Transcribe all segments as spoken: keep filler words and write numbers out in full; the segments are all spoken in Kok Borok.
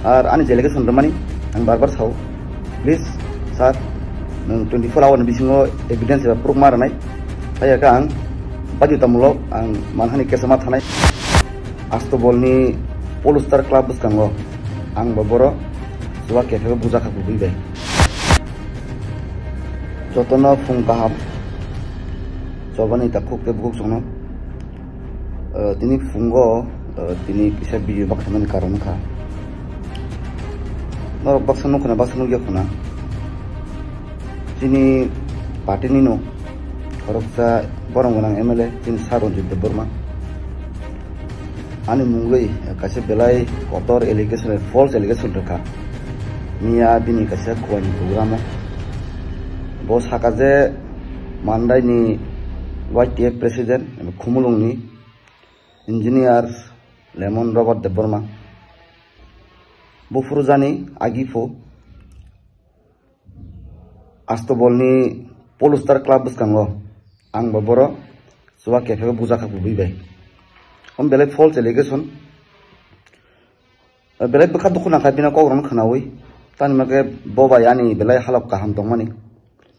Ar ani je allegation rwmani ang bar bar sao, please sir, nwng twenty four hour ni bisingo evidence eba proof ma rwnai. Hai khe ang baidhotamulok ang manhani case ma thanai. Astobolni Polestar Club bwskango ang bo boro chuba kephego bujakha kubui bai. Jotono phung kaham, chobani takhuk tei bukhuk chwngno. Eh, tini phungo, eh, tini kisa video bakhamani karon wngkha. Norok baksa nukho na, baksa nukya khuna. Chini party ni no khoroksa borong gwnang M L A, chini Sir Ranjit Debbarma. Ani mungwi kaisa belai kotor allegation, false allegation rwkha. Miya bini kaisa kuwani program o. Bo saka je Mandai ni Y T F president, Khumulung ni engineer Lemon Robert Debbarma. Buphuru jani agi phu Astobolni Polestar Club bwskango ang bo boro chuba kephego bujakha kubui bai. Om belai false allegation. Belai bwkha dukhu nangkha bini kok rokno khwnaui. Tani makhe bo bai ani belai halok kaham tongmani.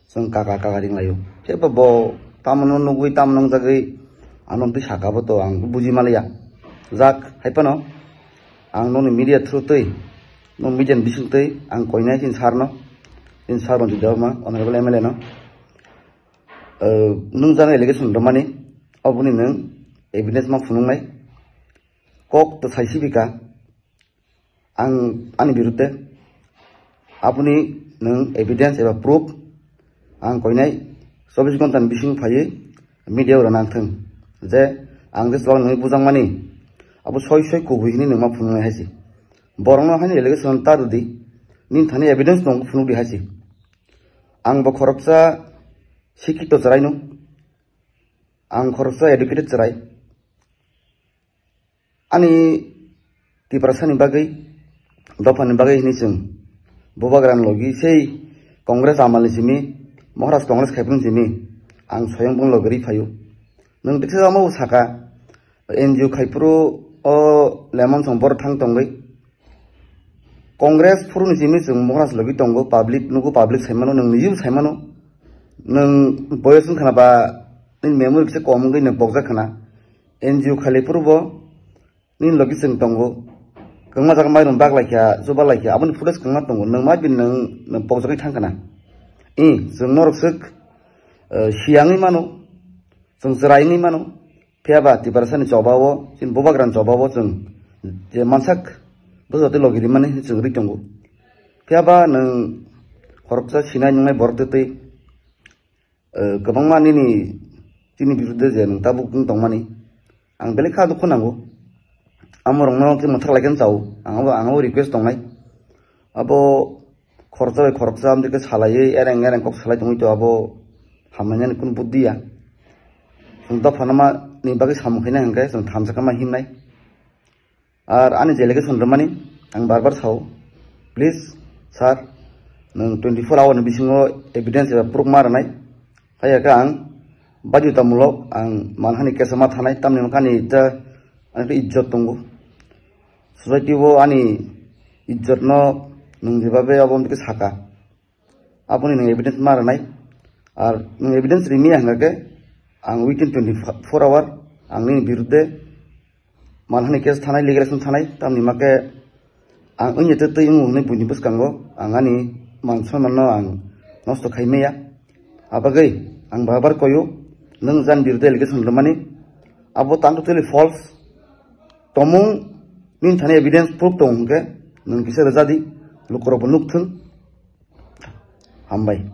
Chwng kaka kaka ringlaio. Phiya bo, bo tamono nugui, tamono nungjagui, ano twi saka bo to ang buji maliya. Jak, hai phano ang noni media through twi, no media ni bising twi ang koinai chini sir no, chini Sir Ranjit Debbarma, Honorable M L A no. Eh, nung jani allegation rwmani, oboni nwng evidence ma phunuknai. Kok to sai sibika, ang ani birudde. Aboni nwng evidence eba proof ang koinai chobbish ghonta ni bising phaiwi media o rwna nangthwng je ang je chuwak nungwi bujakmani abo soi soi kubui hinwi nwng ma phunuknai hai se. Borokno haini allegation ta rwdi, nini thani evidence tongo phunukdi hai se. Ang bo khoroksa sikhito chwraino, ang khoroksa educated chwrai. Ani Tiprasani bagwi, dophani bagwi hini chwng bubagrani logi sei Congress amalni simi, Maharaj Congress khaiphuru simi ang soyong bung logi ri phaio. Nwng tiksa omo saka N G O khaiphuru o lemon song bor thang tongwi. Congress phuruni simi chwng Maharaj logi tongo, public nugo, public saimano, nwng niji saimano, nwng boyos wngkhana ba nini memory kisa kom wngwi nwng pokjak khana. N G O khali phuru bo nini logi chwng tongo. Kwbangma jaga mairum bak laikha, chuba laikha, aboni footage kwbangma tongo. Nwng ma bini nwng, nwng pokjagwi thang kana? I, chwng norok swk, eh, siyangwi mano, chwng chwraingwi mano. Phiya ba Tiprasani choba o, chini bubagrani choba o chwng je mansak bwswk tei logi rimani chwng ri tongo. Phiya ba nwng khoroksa sinai nungnai borok tei tei, eh, kwbangma nini, chini birudde je nwng tabuk wng tongmani, ang belai kha dukhu nango. Amorokno khe mwthak lai khe chao. Ang abo, ang abo request tongnai. Abo khoroksa bai khoroksa amtwi khe salaiwi ereng ereng kok salai tongwi to abo hamlainani kunu buddi ya. Chwng dophano ma ni bagwi samung khaina hwnkhe chwng thamsa khe ma himnai. Ar ani je allegation rwmani ang bar bar sao, please sir, nwng twenty four hour ni bisingo evidence eba proof ma rwnai. Hai khe ang baidhotamulok ang manhani case ma thanai, tamni hwnkhe ani ta, ani ta ijjot tongo. Society o ani ijjotno nwng jebabe abo wngkhe saka. Aboni nwng evidence ma rwnai. Ar nwng evidence rimiya hwnkhe ang within twenty four hour ang nini birudde manhani case thanai, legal action thanai, tamni makhe ang wngya tei twi wngo hwnwi buini bwskango ang ani man sonmanno ang nosto khai maya. Abagwi ang bar bar koyo, nwng jani birudde allegation rwmani, abo tang totally false. Tomung nini thani evidence proof tong hwnkhe nwng kisa rwjadi, lukurokbo nukthwng. Hambai.